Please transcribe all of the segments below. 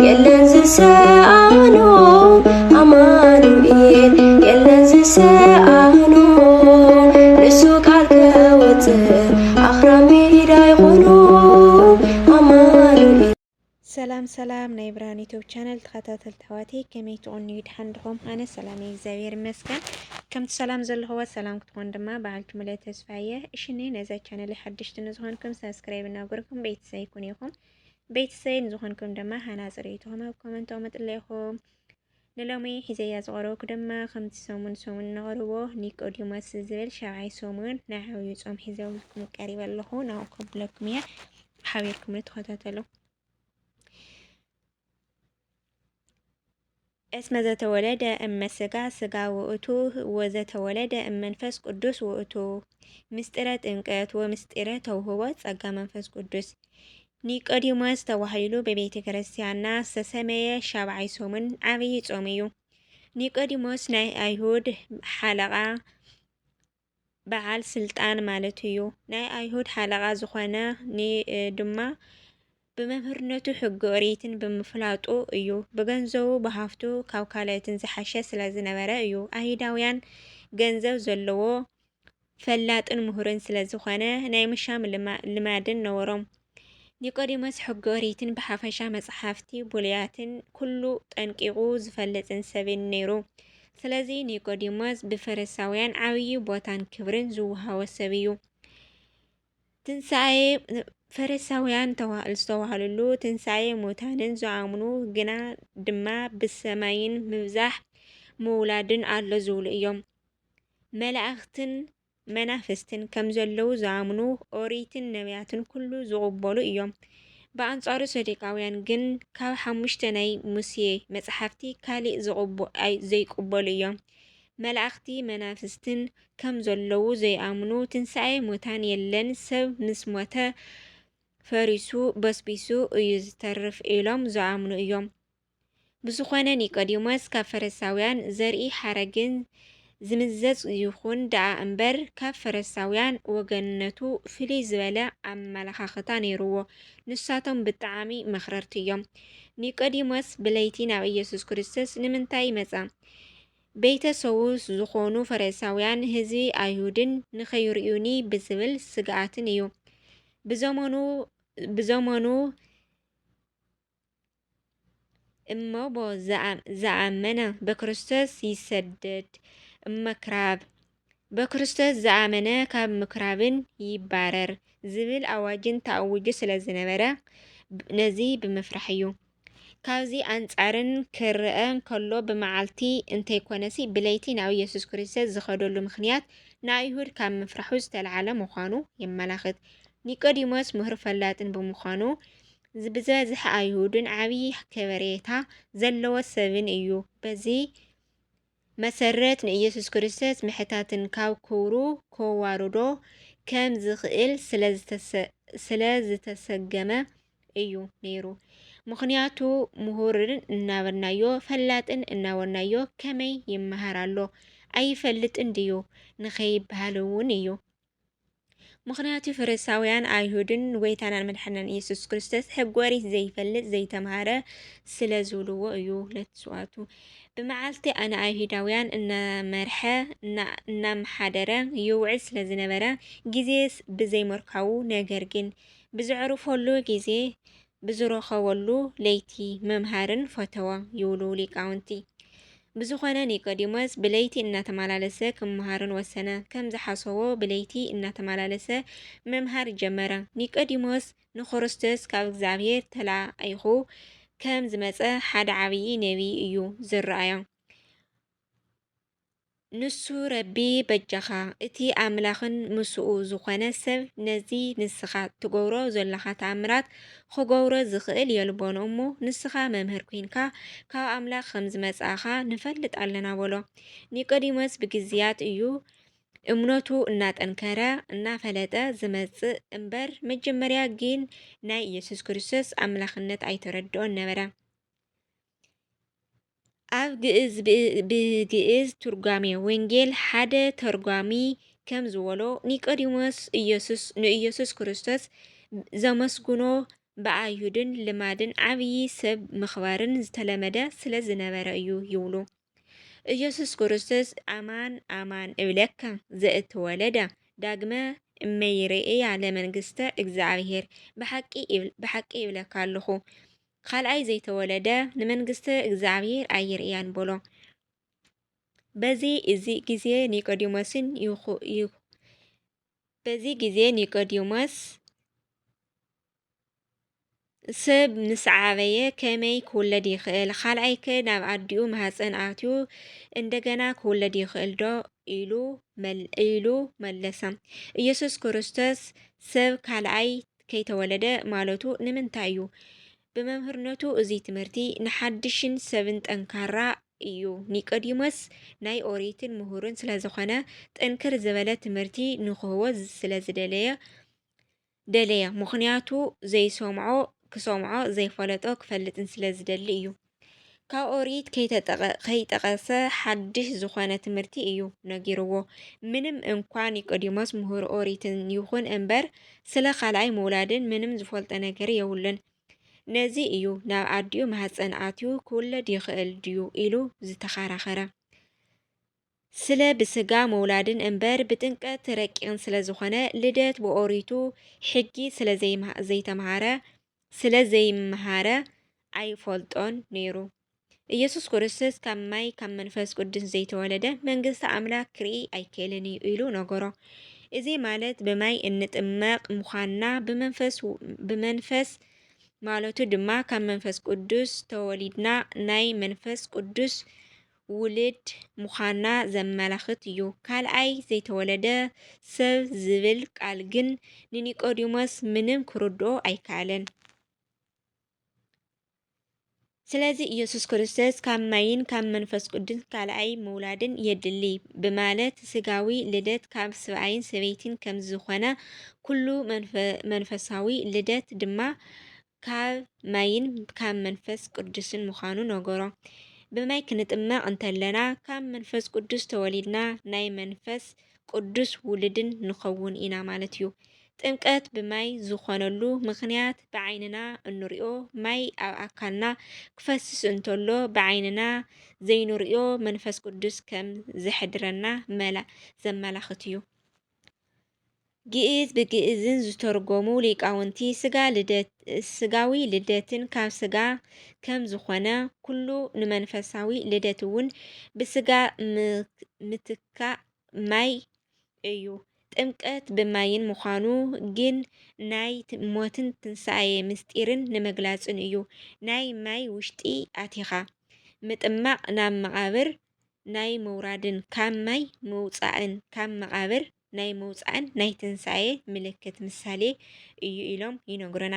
የለን ዝሰኣኖ ኣማኑኤል፣ የለን ዝሰኣኖ ንሱ ቃል ከወፅእ ኣኽራን ሜዳ ይኾኖ ኣማኑኤል። ሰላም ሰላም ናይ ብርሃን ዩቱብ ቻነል ተኸታተልቲ ኣሕዋተይ፣ ከመይ ትቕንዩ? ድሓን ድኹም? ኣነ ሰላም እየ፣ እግዚኣብሔር ይመስገን። ከምቲ ሰላም ዘለኽዎ ሰላም ክትኾን ድማ በዓልቲ ሙሉእ ተስፋ እየ። እሽኒ ነዛ ቻነል ሓደሽቲ ንዝኾንኩም ሳብስክራይብ እናገርኩም ቤተሰብ ይኩን ኢኹም። ቤተሰብ ንዝኾንኩም ድማ ሃናፂ ርእይቶኹም ኣብ ኮመንት ኣቕምጡለይ ኢኹም። ንሎሚ ሒዘያ ዝቐረብኩ ድማ ከምቲ ሰሙን ሰሙን ነቕርቦ ኒቆዲሞስ ዝብል ሻብዓይ ሰሙን ናይ ዓብዩ ጾም ሒዘልኩም ቀሪበ ኣለኹ። ናብኡ ከብለኩም እየ። ሓቢርኩም ንተኸታተሉ። እስመ ዘተወለደ እመ ስጋ ስጋ ውእቱ ወዘተወለደ እመንፈስ ቅዱስ ውእቱ። ምስጢረ ጥምቀት ወምስጢረ ተውህቦ ጸጋ መንፈስ ቅዱስ። ኒቆዲሞስ ተባሂሉ በቤተ ክርስቲያንና ዝተሰመየ ሻብዓይ ሰሙን ዓብዪ ጾም እዩ። ኒቆዲሞስ ናይ ኣይሁድ ሓለቓ በዓል ስልጣን ማለት እዩ። ናይ ኣይሁድ ሓለቓ ዝኾነ ኒ-፣ ድማ ብመምህርነቱ ሕጊ ኦሪትን ብምፍላጡ እዩ። ብገንዘቡ ብሃፍቱ ካብ ካልኦትን ዝሓሸ ስለ ዝነበረ እዩ። ኣይሁዳውያን ገንዘብ ዘለዎ ፈላጥን ምሁርን ስለ ዝኾነ ናይ ምሻም ልማ-፣ ልማድን ነበሮም። ኒቆዲሞስ ሕጊ ኦሪትን ብሓፈሻ መጽሓፍቲ ብሉያትን ኩሉ ጠንቂቑ ዝፈልጥን ሰብን ነይሩ። ስለዚ ኒቆዲሞስ ብፈሪሳውያን ዓብዪ ቦታን ክብርን ዝወሃቦ ሰብ እዩ። ትንሳኤ ፈሪሳውያን ተዋ-፣ ዝተባህልሉ ትንሳኤ ሙታንን ዝኣምኑ ግና ድማ ብሰማይን ምብዛሕ ምውላድን ኣሎ ዝብሉ እዮም። መላእኽትን መናፍስትን ከም ዘለዉ ዝኣምኑ ኦሪትን ነቢያትን ኩሉ ዝቕበሉ እዮም። ብኣንጻሩ ሰዱቃውያን ግን ካብ ሓሙሽተ ናይ ሙሴ መጽሓፍቲ ካሊእ ዝቕቡ-፣ ኣይ-፣ ዘይቅበሉ እዮም። መላእኽቲ መናፍስትን ከም ዘለዉ ዘይኣምኑ፣ ትንሳኤ ሙታን የለን፣ ሰብ ምስ ሞተ ፈሪሱ በስቢሱ እዩ ዝተርፍ ኢሎም ዝኣምኑ እዮም። ብዝኾነ ኒቆዲሞስ ካብ ፈሪሳውያን ዘርኢ ሓረግን ዝምዘዝ ይኹን ደኣ እምበር ካብ ፈሪሳውያን ወገንነቱ ፍልይ ዝበለ ኣመለኻኽታ ነይርዎ። ንሳቶም ብጣዕሚ መኽረርቲ እዮም። ኒቆዲሞስ ብለይቲ ናብ ኢየሱስ ክርስቶስ ንምንታይ መጻ? ቤተ ሰቡስ ዝኾኑ ፈሪሳውያን ህዝቢ ኣይሁድን ንኸይርእዩኒ ብዝብል ስግኣትን እዩ። ብዘመኑ፣ ብዘመኑ እመቦ ዝኣ-፣ ዝኣመነ ብክርስቶስ ይሰደድ፣ እመክራብ፣ ብክርስቶስ ዝኣመነ ካብ ምክራብን ይባረር ዝብል ኣዋጅን ተኣዊጁ ስለ ዝነበረ፣ ነዚ ብምፍራሕ እዩ። ካብዚ ኣንጻርን ክርአ እንከሎ፣ ብመዓልቲ እንተይኮነሲ ብለይቲ ናብ ኢየሱስ ክርስቶስ ዝኸደሉ ምኽንያት ንኣይሁድ ካብ ምፍራሑ ዝተለዓለ ምዃኑ የመላኽት። ኒቆዲሞስ ምሁር ፈላጥን ብምዃኑ፣ ብዝበዝሐ ኣይሁድን ዓብዪ ከበሬታ ዘለዎ ሰብን እዩ። በዚ መሰረት ንኢየሱስ ክርስቶስ ምሕታትን ካብ ክብሩ ከዋርዶ ከም ዝኽእል ስለ ዝተሰ-፣ ስለ ዝተሰገመ እዩ ነይሩ። ምኽንያቱ ምሁርን እናበልናዮ፣ ፈላጥን እናበልናዮ ከመይ ይመሃር ኣሎ? ኣይፈልጥን ድዩ? ንኸይበሃል እውን እዩ። ምኽንያቱ ፈሪሳውያን ኣይሁድን ጎይታናን መድሓናን ኢየሱስ ክርስቶስ ሕጊ ኦሪት ዘይፈልጥ ዘይተምሃረ ስለ ዝብልዎ እዩ። ለትስዋቱ ብመዓልቲ ኣነ ኣይሁዳውያን እናመርሐ እና-፣ እናመሓደረ ይውዕል ስለ ዝነበረ ግዜ ስ-፣ ብዘይምርካቡ ነገር ግን ብዘዕርፈሉ ግዜ ብዝረኸበሉ ለይቲ ምምሃርን ፈተወ ይብሉ ሊቃውንቲ። ብዝኾነ ኒቆዲሞስ ብለይቲ እናተመላለሰ ክመሃርን ወሰነ። ከም ዝሓሰቦ ብለይቲ እናተመላለሰ ምምሃር ጀመረ። ኒቆዲሞስ ንክርስቶስ ካብ እግዚኣብሔር ተላኢኹ ከም ዝመጸ ሓደ ዓብዪ ነቢይ እዩ ዝረኣዮ። ንሱ ረቢ በጃኻ፣ እቲ ኣምላኽን ምስኡ ዝኾነ ሰብ ነዚ ንስኻ ትገብሮ ዘለኻ ተኣምራት ክገብሮ ዝኽእል የልቦን እሞ፣ ንስኻ መምህር ኲንካ ካብ ኣምላኽ ከም ዝመጻእኻ ንፈልጥ ኣለና በሎ። ኒቆዲሞስ ብግዝያት እዩ እምነቱ እናጠንከረ እናፈለጠ ዝመጽእ እምበር፣ መጀመርያ ግን ናይ ኢየሱስ ክርስቶስ ኣምላኽነት ኣይተረድኦን ነበረ። ኣብ ግእዝ፣ ብ-፣ ብግእዝ ትርጓሜ ወንጌል ሓደ ተርጓሚ ከም ዝበሎ፣ ኒቆዲሞስ ኢየሱስ፣ ንኢየሱስ ክርስቶስ ዘመስግኖ ብኣይሁድን ልማድን ዓብዪ ሰብ ምኽባርን ዝተለመደ ስለ ዝነበረ እዩ ይብሉ። ኢየሱስ ክርስቶስ፣ ኣማን ኣማን እብለካ፣ ዘእተወለደ ዳግመ እመይርእያ ለመንግስተ እግዚኣብሔር። ብሓቂ ይብል-፣ ብሓቂ ይብለካ ኣለኹ፣ ካልኣይ ዘይተወለደ ንመንግስተ እግዚኣብሔር ኣይርእያን በሎ። በዚ እዚ ግዜ ኒቆዲሞስን ይኹ-፣ ይኹ-፣ በዚ ግዜ ኒቆዲሞስ፣ "ሰብ ምስ ዓበየ ከመይ ክውለድ ይኽእል? ካልኣይከ ናብ ኣዲኡ ማህፀን ኣትዩ እንደገና ክውለድ ይኽእል ዶ?" ኢሉ መል-፣ ኢሉ መለሰ። ኢየሱስ ክርስቶስ፣ "ሰብ ካልኣይ ከይተወለደ ማለቱ ንምንታይ እዩ?" ብመምህርነቱ እዚ ትምህርቲ ንሓድሽን ሰብን ጠንካራ እዩ። ኒቆዲሞስ ናይ ኦሪትን ምሁርን ስለ ዝኾነ፣ ጥንክር ዝበለ ትምህርቲ ንክህቦ ዝ-፣ ስለ ዝደለየ፣ ደለየ። ምኽንያቱ ዘይሰምዖ ክሰምዖ፣ ዘይፈለጦ ክፈልጥን ስለ ዝደሊ እዩ። ካብ ኦሪት ከይተጠቐ-፣ ከይጠቐሰ ሓድሽ ዝኾነ ትምህርቲ እዩ ነጊርዎ። ምንም እንኳ ኒቆዲሞስ ምሁር ኦሪትን ይኹን እምበር፣ ስለ ካልኣይ ምውላድን ምንም ዝፈልጦ ነገር የብሉን። ነዚ እዩ ናብ ኣዲኡ ማህፀን ኣትዩ ክውለድ ይኽእል ድዩ ኢሉ ዝተኸራኸረ። ስለ ብስጋ ምውላድን እምበር ብጥምቀት ረቂቕን ስለ ዝኾነ፣ ልደት ብኦሪቱ ሕጊ ስለ ዘይማ-፣ ዘይተምሃረ፣ ስለ ዘይምሃረ ኣይፈልጦን ነይሩ። ኢየሱስ ክርስቶስ፣ "ካብ ማይ ካብ መንፈስ ቅዱስ ዘይተወለደ መንግስቲ ኣምላክ ክርኢ ኣይክእልን እዩ" ኢሉ ነገሮ። እዚ ማለት ብማይ እንጥመቕ ምዃንና፣ ብመንፈስ፣ ብመንፈስ ማለቱ ድማ ካብ መንፈስ ቅዱስ ተወሊድና ናይ መንፈስ ቅዱስ ውሉድ ምዃንና ዘመላኽት እዩ። ካልኣይ ዘይተወለደ ሰብ ዝብል ቃል ግን ንኒቆዲሞስ ምንም ክርድኦ ኣይከኣለን። ስለዚ ኢየሱስ ክርስቶስ፣ "ካብ ማይን ካብ መንፈስ ቅዱስ ካልኣይ ምውላድን የድሊ" ብማለት፣ ስጋዊ ልደት ካብ ሰብኣይን ሰበይትን ከም ዝኾነ ኩሉ፣ መንፈ-፣ መንፈሳዊ ልደት ድማ ካብ ማይን ካብ መንፈስ ቅዱስን ምዃኑ ነገሮ። ብማይ ክንጥመቕ እንተለና፣ ካብ መንፈስ ቅዱስ ተወሊድና ናይ መንፈስ ቅዱስ ውሉድን ንኸውን ኢና ማለት እዩ። ጥምቀት ብማይ ዝኾነሉ ምኽንያት፣ ብዓይንና እንሪኦ ማይ ኣብ ኣካልና ክፈስስ እንተሎ፣ ብዓይንና ዘይንሪኦ መንፈስ ቅዱስ ከም ዘሕድረና መላ-፣ ዘመላኽት እዩ። ግእዝ ብግእዝን ዝተርጎሙ ሊቃውንቲ፣ ስጋ ልደት፣ ስጋዊ ልደትን ካብ ስጋ ከም ዝኾነ ኩሉ፣ ንመንፈሳዊ ልደት እውን ብስጋ ም-፣ ምትካእ ማይ እዩ። ጥምቀት ብማይን ምዃኑ ግን፣ ናይ ት-፣ ሞትን ትንሳኤ ምስጢርን ንምግላጽን እዩ። ናይ ማይ ውሽጢ ኣቲኻ ምጥማቕ፣ ናብ መቓብር ናይ ምውራድን ካብ ማይ ምውጻእን፣ ካብ መቓብር ናይ ምውጻእን ናይ ትንሳኤ ምልክት፣ ምሳሌ እዩ ኢሎም ይነግሩና።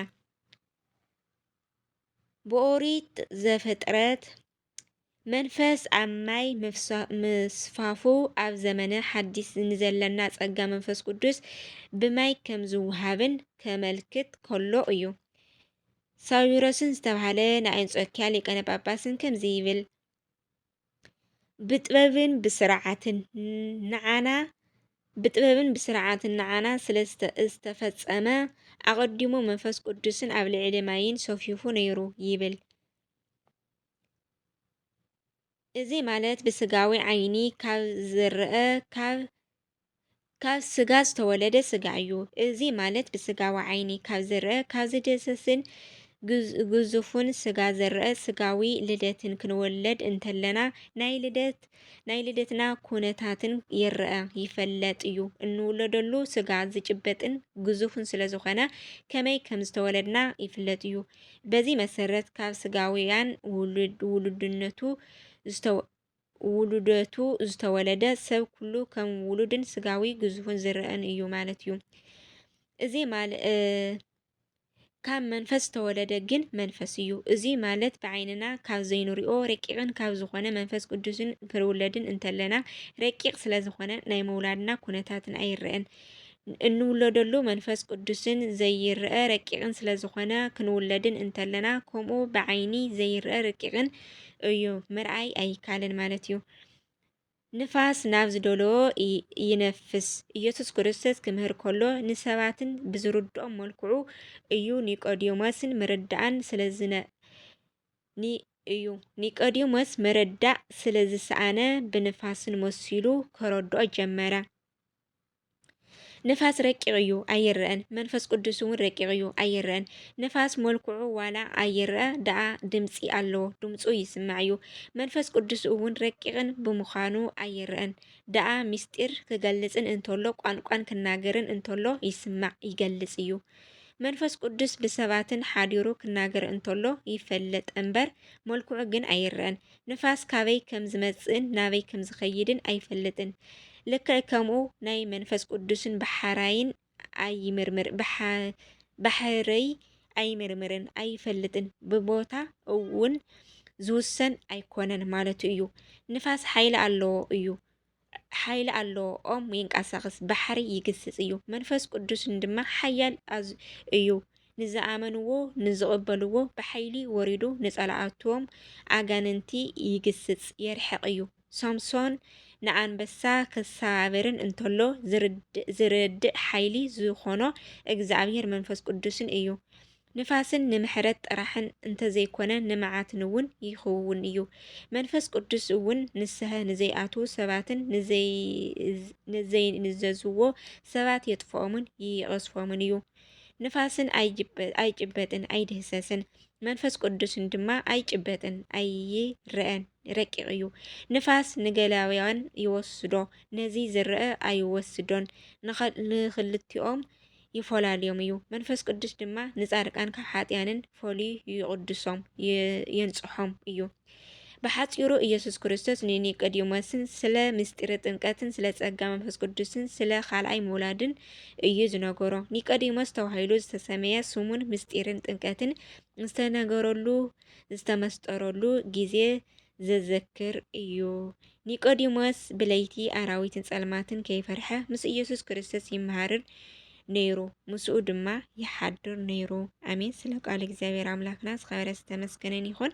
ብኦሪት ዘፍጥረት፣ መንፈስ ኣብ ማይ ምፍሳ-፣ ምስፋፉ፣ ኣብ ዘመነ ሓዲስ ንዘለና ጸጋ መንፈስ ቅዱስ ብማይ ከም ዝወሃብን ከመልክት ከሎ እዩ። ሳዊሮስን ዝተባህለ ናይ ኣንጾኪያ ሊቀነ ጳጳስን ከምዚ ይብል፣ ብጥበብን ብስርዓትን ንዓና፣ ብጥበብን ብስርዓትን ንዓና ስለ ዝተ-፣ ዝተፈጸመ፣ ኣቐዲሙ መንፈስ ቅዱስን ኣብ ልዕሊ ማይን ሰፊፉ ነይሩ ይብል። እዚ ማለት ብስጋዊ ዓይኒ ካብ ዝረአ፣ ካብ፣ ካብ ስጋ ዝተወለደ ስጋ እዩ። እዚ ማለት ብስጋዊ ዓይኒ ካብ ዝረአ፣ ካብ ዝደሰስን ግዝ-፣ ግዙፉን ስጋ ዝረአ ስጋዊ ልደትን ክንወለድ እንተለና፣ ናይ ልደት፣ ናይ ልደትና ኩነታትን ይረአ፣ ይፈለጥ እዩ። እንውለደሉ ስጋ ዝጭበጥን ግዙፍን ስለ ዝኾነ፣ ከመይ ከም ዝተወለድና ይፍለጥ እዩ። በዚ መሰረት፣ ካብ ስጋውያን ውሉድ-፣ ውሉድነቱ ዝተወ-፣ ውሉደቱ ዝተወለደ ሰብ ኩሉ ከም ውሉድን ስጋዊ ግዙፍን ዝረአን እዩ ማለት እዩ። እዚ ማል-፣ እ፣ ካብ መንፈስ ዝተወለደ ግን መንፈስ እዩ። እዚ ማለት ብዓይንና ካብ ዘይንሪኦ ረቂቕን ካብ ዝኾነ መንፈስ ቅዱስን ክንውለድን እንተለና፣ ረቂቕ ስለ ዝኾነ ናይ ምውላድና ኩነታትን ኣይረአን። እንውለደሉ መንፈስ ቅዱስን ዘይረአ ረቂቕን ስለ ዝኾነ፣ ክንውለድን እንተለና ከምኡ ብዓይኒ ዘይረአ ረቂቕን እዩ፣ ምርኣይ ኣይካልን ማለት እዩ። ንፋስ ናብ ዝደለዎ ይ-፣ ይነፍስ። ኢየሱስ ክርስቶስ ክምህር ከሎ ንሰባትን ብዝርድኦም መልክዑ እዩ። ኒቆዲሞስን ምርዳእን ስለ ዝነ-፣ ኒ-፣ እዩ። ኒቆዲሞስ ምርዳእ ስለ ዝሰኣነ ብንፋስን መሲሉ ከረድኦ ጀመረ። ንፋስ ረቂቕ እዩ፣ ኣይረኣን። መንፈስ ቅዱስ እውን ረቂቕ እዩ፣ ኣይረኣን። ንፋስ መልክዑ ዋላ ኣይረኣ ደኣ ድምጺ ኣለዎ፣ ድምጹ ይስማዕ እዩ። መንፈስ ቅዱስ እውን ረቂቕን ብምዃኑ ኣይረኣን ደኣ ምስጢር ክገልጽን እንተሎ ቋንቋን ክናገርን እንተሎ ይስማዕ፣ ይገልጽ እዩ። መንፈስ ቅዱስ ብሰባትን ሓዲሩ ክናገር እንተሎ ይፈለጥ እምበር መልክዑ ግን ኣይረኣን። ንፋስ ካበይ ከም ዝመጽእን ናበይ ከም ዝኸይድን ኣይፈልጥን። ልክዕ ከምኡ ናይ መንፈስ ቅዱስን ባሕራይን ኣይምርምር፣ ባሕ-፣ ባሕረይ ኣይምርምርን ኣይፈልጥን። ብቦታ እውን ዝውሰን ኣይኮነን ማለቱ እዩ። ንፋስ ሓይሊ ኣለዎ እዩ። ሓይሊ ኣለዎ። ኦም ይንቀሳቐስ፣ ባሕሪ ይግስጽ እዩ። መንፈስ ቅዱስን ድማ ሓያል ኣዝ-፣ እዩ። ንዝኣመንዎ፣ ንዝቕበልዎ ብሓይሊ ወሪዱ ንጸላእቶም ኣጋንንቲ ይግስጽ፣ የርሕቕ እዩ። ሶምሶን ንኣንበሳ ክሰባብርን እንተሎ ዝርድ-፣ ዝረድእ ሓይሊ ዝኾኖ እግዚኣብሔር መንፈስ ቅዱስን እዩ። ንፋስን ንምሕረት ጥራሕን እንተዘይኮነ ንመዓትን እውን ይኸውን እዩ። መንፈስ ቅዱስ እውን ንስሐ ንዘይኣትዉ ሰባትን ንዘይ-፣ ንዘይንዘዝዎ ሰባት የጥፍኦምን ይቐስፎምን እዩ። ንፋስን ኣይጅበ-፣ ኣይጭበጥን ኣይድህሰስን። መንፈስ ቅዱስን ድማ ኣይጭበጥን ኣይረአን፣ ረቂቕ እዩ። ንፋስ ንገላውያን ይወስዶ፣ ነዚ ዝረአ ኣይወስዶን። ንኸ-፣ ንኽልቲኦም ይፈላልዮም እዩ። መንፈስ ቅዱስ ድማ ንጻድቃን ካብ ሓጥያንን ፈልዩ ይቕድሶም፣ የ-፣ የንጽሖም እዩ። ብሓጺሩ ኢየሱስ ክርስቶስ ንኒቆዲሞስን ስለ ምስጢረ ጥምቀትን ስለ ጸጋ መንፈስ ቅዱስን ስለ ካልኣይ ምውላድን እዩ ዝነገሮ። ኒቆዲሞስ ተባሂሉ ዝተሰመየ ስሙን ምስጢርን ጥምቀትን ዝተነገረሉ ዝተመስጠረሉ ግዜ ዘዘክር እዩ። ኒቆዲሞስ ብለይቲ ኣራዊትን ጸልማትን ከይፈርሐ ምስ ኢየሱስ ክርስቶስ ይመሃርን ነይሩ፣ ምስኡ ድማ ይሓድር ነይሩ። ኣሜን። ስለ ቃል እግዚኣብሔር ኣምላክና ዝኸበረ ዝተመስገነን ይኹን።